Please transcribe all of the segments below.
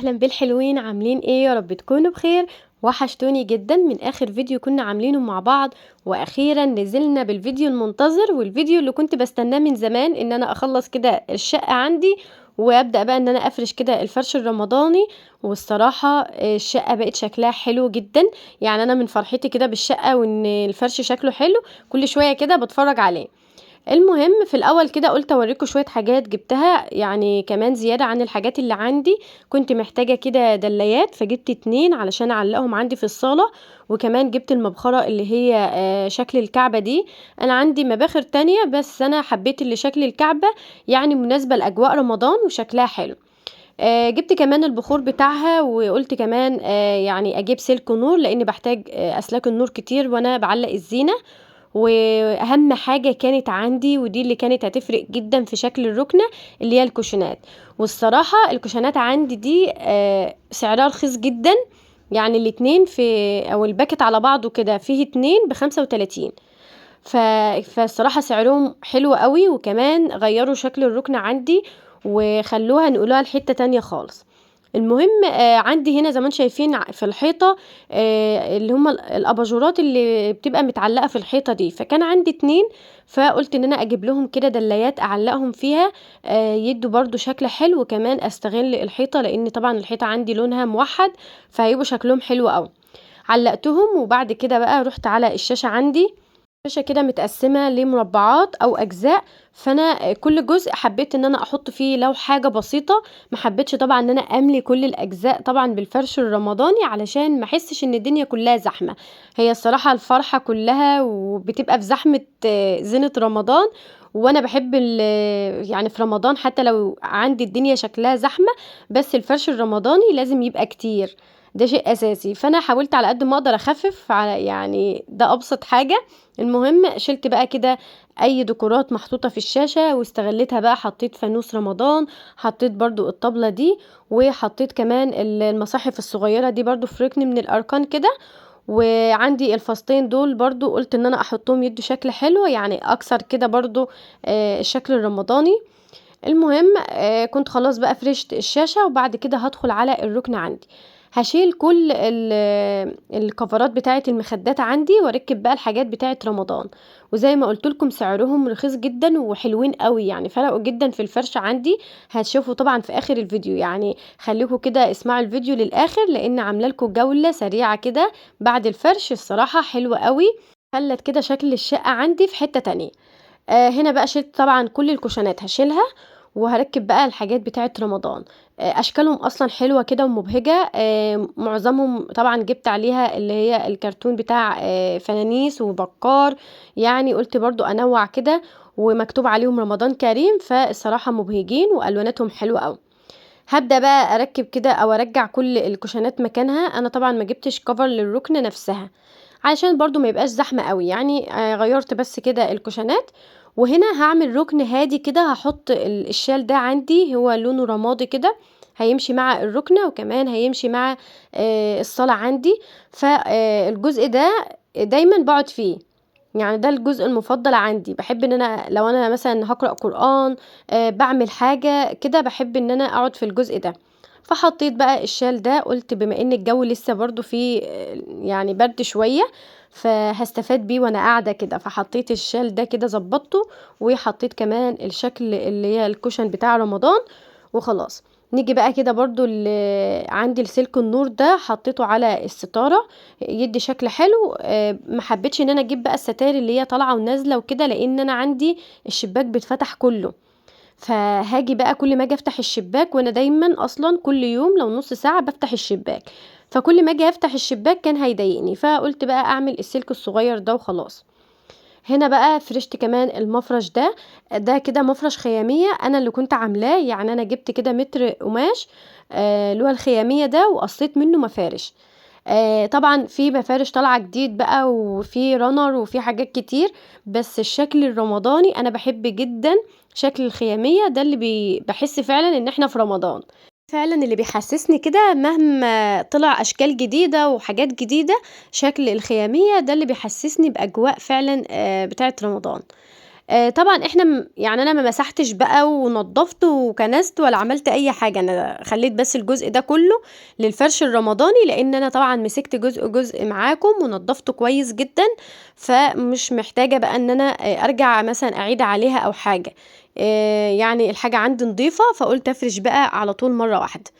وسهلا بالحلوين. عاملين ايه؟ يا رب تكونوا بخير. وحشتوني جدا من اخر فيديو كنا عاملينه مع بعض، واخيرا نزلنا بالفيديو المنتظر والفيديو اللي كنت بستناه من زمان، ان انا اخلص كده الشقة عندي وابدأ بقى ان انا افرش كده الفرش الرمضاني. والصراحة الشقة بقت شكلها حلو جدا، يعني انا من فرحتي كده بالشقة وان الفرش شكله حلو كل شوية كده بتفرج عليه. المهم في الاول كده قلت اوريكم شوية حاجات جبتها، يعني كمان زيادة عن الحاجات اللي عندي. كنت محتاجه كده دلايات، فجبت 2 علشان اعلقهم عندي في الصاله، وكمان جبت المبخره اللي هي شكل الكعبة دي. انا عندي مباخر تانية بس انا حبيت اللي شكل الكعبة، يعني مناسبة لاجواء رمضان وشكلها حلو. جبت كمان البخور بتاعها، وقلت كمان يعني اجيب سلك نور لان بحتاج اسلاك النور كتير وانا بعلق الزينة. واهم حاجة كانت عندي ودي اللي كانت هتفرق جدا في شكل الركنه اللي هي الكوشنات. والصراحة الكوشنات عندي دي سعرها رخيص جدا، يعني الاتنين في او ال packet على بعضه كده فيه 2 ب35. فالصراحه سعرهم حلو قوي، وكمان غيروا شكل الركنه عندي وخلوها نقولوها لحته تانية خالص. المهم عندي هنا زي ما انتم شايفين في الحيطة اللي هم الاباجورات اللي بتبقى متعلقه في الحيطة دي، فكان عندي 2، فقلت ان انا اجيب لهم كده دلايات اعلقهم فيها يدوا برضو شكل حلو، وكمان استغل الحيطة لان طبعا الحيطة عندي لونها موحد فهيبقوا شكلهم حلو قوي. علقتهم، وبعد كده بقى رحت على الشاشة عندي. الشاشة كده متقسمه لمربعات او اجزاء، فانا كل جزء حبيت ان انا احط فيه لو حاجة بسيطة، ما حبيتش طبعا ان انا املي كل الاجزاء طبعا بالفرش الرمضاني علشان ما احسش ان الدنيا كلها زحمة. هي الصراحة الفرحة كلها وبتبقى في زحمة زينة رمضان، وانا بحب يعني في رمضان حتى لو عندي الدنيا شكلها زحمة بس الفرش الرمضاني لازم يبقى كتير، ده شيء اساسي. فانا حاولت على قد ما اقدر اخفف على يعني ده ابسط حاجة. المهم شلت بقى كده اي ديكورات محطوطة في الشاشة واستغلتها بقى، حطيت فانوس رمضان، حطيت برضو الطبلة دي، وحطيت كمان المصاحف الصغيرة دي برضو في ركن من الاركان كده. وعندي الفاستين دول برضو قلت ان انا احطهم يدوا شكل حلو، يعني اكثر كده برضو الشكل الرمضاني. المهم كنت خلاص بقى فرشت الشاشة، وبعد كده هدخل على الركن عندي، هشيل كل الكفرات بتاعه المخدات عندي واركب بقى الحاجات بتاعه رمضان. وزي ما قلت لكم سعرهم رخيص جدا وحلوين قوي، يعني فرقوا جدا في الفرش عندي، هتشوفوا طبعا في اخر الفيديو، يعني خليكم كده اسمعوا الفيديو للاخر لان عامله لكم جولة سريعة كده بعد الفرش. الصراحة حلوة قوي، خلت كده شكل الشقة عندي في حتة تانية. هنا بقى شلت طبعا كل الكوشنات هشيلها، وهركب بقى الحاجات بتاعه رمضان. اشكالهم اصلا حلوة كده ومبهجه. معظمهم طبعا جبت عليها اللي هي الكرتون بتاع فنانيس وبكار، يعني قلت برضو انوع كده، ومكتوب عليهم رمضان كريم، فالصراحه مبهجين والواناتهم حلوة قوي. هبدا بقى اركب كده او ارجع كل الكوشنات مكانها. انا طبعا ما جبتش كفر للركن نفسها علشان برضو ما يبقاش زحمة قوي، يعني غيرت بس كده الكوشنات. وهنا هعمل ركن هادي كده، هحط الشال ده عندي هو لونه رمادي كده، هيمشي مع الركنة وكمان هيمشي مع الصالة عندي. فالجزء ده دايما بقعد فيه، يعني ده الجزء المفضل عندي. بحب ان انا لو انا مثلا هقرأ قرآن، بعمل حاجة كده، بحب ان انا اقعد في الجزء ده. فحطيت بقى الشال ده، قلت بما ان الجو لسه برضو فيه يعني برد شوية فهستفاد بيه وانا قاعدة كده، فحطيت الشال ده كده ظبطته، وحطيت كمان الشكل اللي هي ال cushion بتاع رمضان وخلاص. نيجي بقى كده برضو عندي السلك النور ده حطيته على الستارة يدي شكل حلو. ما حبيتش ان انا اجيب بقى الستاير اللي هي طالعة ونازلة وكده، لان انا عندي الشباك بيتفتح كله، فهاجي بقى كل ما اجي افتح الشباك، وانا دايما اصلا كل يوم لو نص ساعة بفتح الشباك، فكل ما اجي افتح الشباك كان هيضايقني، فقلت بقى اعمل السلك الصغير ده وخلاص. هنا بقى فرشت كمان المفرش ده، ده كده مفرش خيامية انا اللي كنت عاملاه، يعني انا جبت كده متر قماش اللي هو الخيامية ده وقصيت منه مفارش. طبعا في مفارش طالعة جديد بقى وفي رانر وفي حاجات كتير، بس الشكل الرمضاني انا بحب جدا شكل الخيامية ده، اللي بحس فعلا ان احنا في رمضان. فعلا اللي بيحسسني كده مهما طلع اشكال جديدة وحاجات جديدة، شكل الخيامية ده اللي بيحسسني باجواء فعلا بتاعت رمضان. طبعا احنا يعني انا ما مسحتش بقى ونضفت وكنست ولا عملت اي حاجة، انا خليت بس الجزء ده كله للفرش الرمضاني، لان انا طبعا مسكت جزء جزء معاكم ونضفته كويس جدا، فمش محتاجه بقى ان انا ارجع مثلا اعيد عليها او حاجة. يعني الحاجة عندي نظيفة، فقلت افرش بقى على طول مرة واحدة.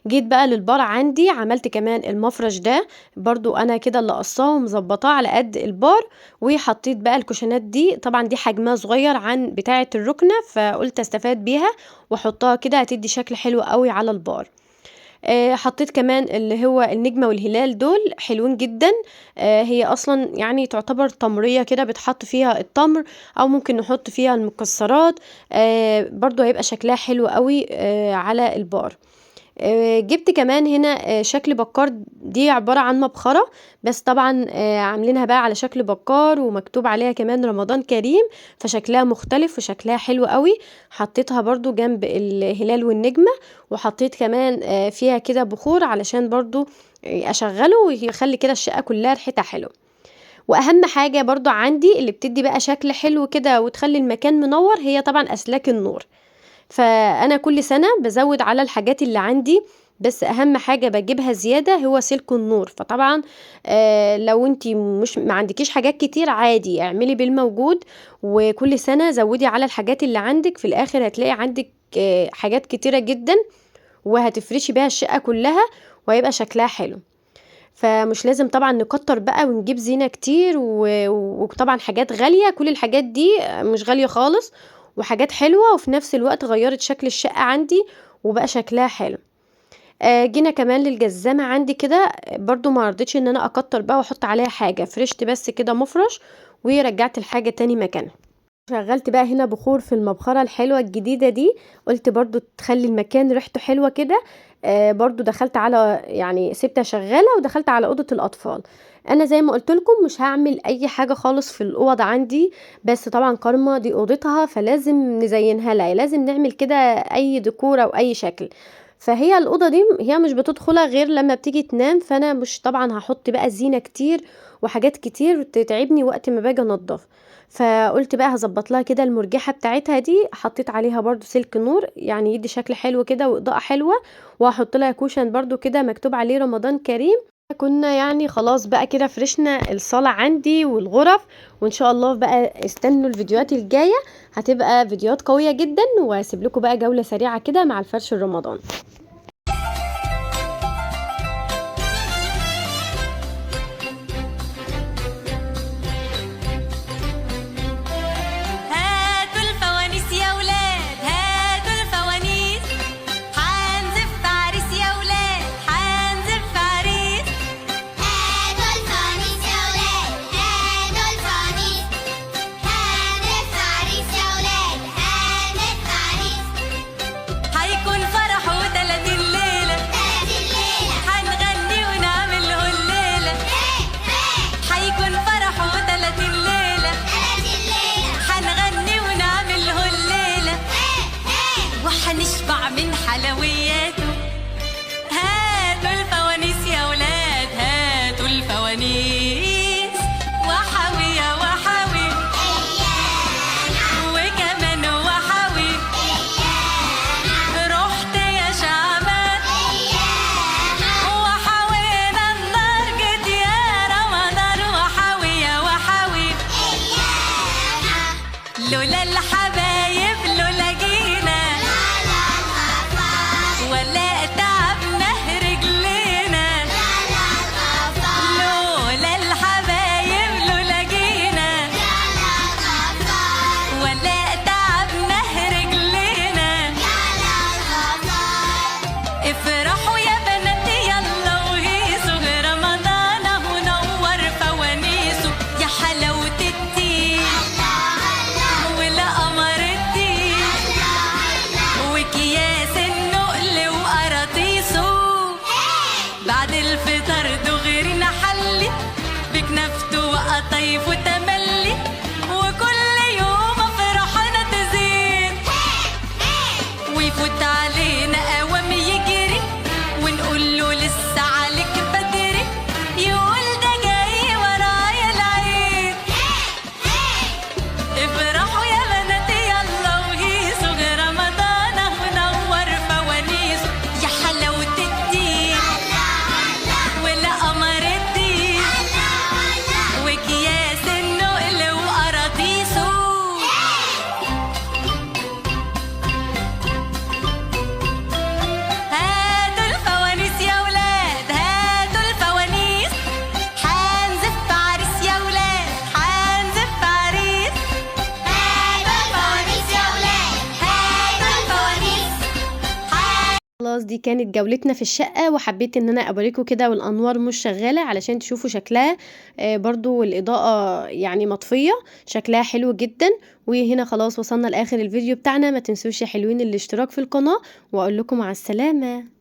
جيت بقى للبار عندي، عملت كمان المفرش ده برضو انا كده اللي قصاه ومظبطاه على قد البار، وحطيت بقى الكوشنات دي، طبعا دي حجمها صغير عن بتاعه الركنه، فقلت استفاد بيها واحطها كده، هتدي شكل حلو قوي على البار. حطيت كمان اللي هو النجمة والهلال، دول حلوين جدا. هي اصلا يعني تعتبر تمريه كده، بتحط فيها التمر او ممكن نحط فيها المكسرات، برضو هيبقى شكلها حلو قوي على البار. جبت كمان هنا شكل بكار، دي عبارة عن مبخرة، بس طبعا عاملينها بقى على شكل بكار ومكتوب عليها كمان رمضان كريم، فشكلها مختلف وشكلها حلو قوي. حطيتها برضو جنب الهلال والنجمة، وحطيت كمان فيها كده بخور علشان برضو اشغله ويخلي كده الشقة كلها ريحتها حلوة. واهم حاجة برضو عندي اللي بتدي بقى شكل حلو كده وتخلي المكان منور هي طبعا اسلاك النور. فانا كل سنة بزود على الحاجات اللي عندي، بس اهم حاجة بجيبها زيادة هو سلك النور. فطبعا لو انتي مش ما عندكيش حاجات كتير عادي اعملي بالموجود، وكل سنة زودي على الحاجات اللي عندك، في الاخر هتلاقي عندك حاجات كتيرة جدا وهتفرشي بيها الشقة كلها وهيبقى شكلها حلو. فمش لازم طبعا نكتر بقى ونجيب زينة كتير وطبعا حاجات غالية، كل الحاجات دي مش غالية خالص وحاجات حلوة، وفي نفس الوقت غيرت شكل الشقة عندي وبقى شكلها حلو. جينا كمان للجزامة عندي كده، برضو ما رضيتش ان انا اكتر بقى واحط عليها حاجة، فرشت بس كده مفرش ورجعت الحاجة تاني مكانها. شغلت بقى هنا بخور في المبخرة الحلوة الجديدة دي، قلت برضو تخلي المكان ريحته حلوة كده. برضو دخلت على يعني سبتها شغالة ودخلت على أوضة الأطفال. أنا زي ما قلت لكم مش هعمل أي حاجة خالص في الأوض عندي، بس طبعا كارما دي أوضتها فلازم نزينها لها، لازم نعمل كده أي ديكور أو أي شكل. فهي الأوضة دي هي مش بتدخلها غير لما بتيجي تنام، فأنا مش طبعا هحط بقى زينة كتير وحاجات كتير تتعبني وقت ما باجي انضف. فقلت بقى هظبط لها كده المرجحة بتاعتها دي، حطيت عليها برضو سلك نور يعني يدي شكل حلو كده واضاءة حلوة، وهحط لها cushion برضو كده مكتوب عليه رمضان كريم. كنا يعني خلاص بقى كده فرشنا الصالة عندي والغرف، وان شاء الله بقى استنوا الفيديوهات الجاية هتبقى فيديوهات قوية جدا، واسيب لكم بقى جولة سريعة كده مع الفرش الرمضان. هنشبع من حلوياته. هاتوا الفوانيس يا ولاد، هاتوا الفوانيس، وحوي يا وحوي وكمان وحوي. رحت يا شعبان وحوينا النار، جيت يا رمضان وحوي يا وحوي. لولا الحبايب لولا جينا ولا تعبنا رجلينا، لولا الحبايب لولا جينا ولا تعبنا رجلينا. افرحوا يا بنات يلا وهيصوا، رمضان اهو نور فوانيسه، يا حلاوة الدين ولا قمر الدين وكياس النقل وقراطيسه. بعد الفطر دغري نحلي بكنافته وقطايف وتملي، وكل يوم افراحنا تزيد ويفوت علينا قوام يجري، ونقول له لسه عليك بدري، يقول ده جاي ورايا العيد. افرحوا يا خلاص دي كانت جولتنا في الشقة، وحبيت ان انا اوريكم كده والانوار مش شغالة علشان تشوفوا شكلها، برضو الاضاءة يعني مطفية، شكلها حلو جدا. وهنا خلاص وصلنا لاخر الفيديو بتاعنا. ما تنسوش يا حلوين الاشتراك في القناة، واقول لكم مع السلامة.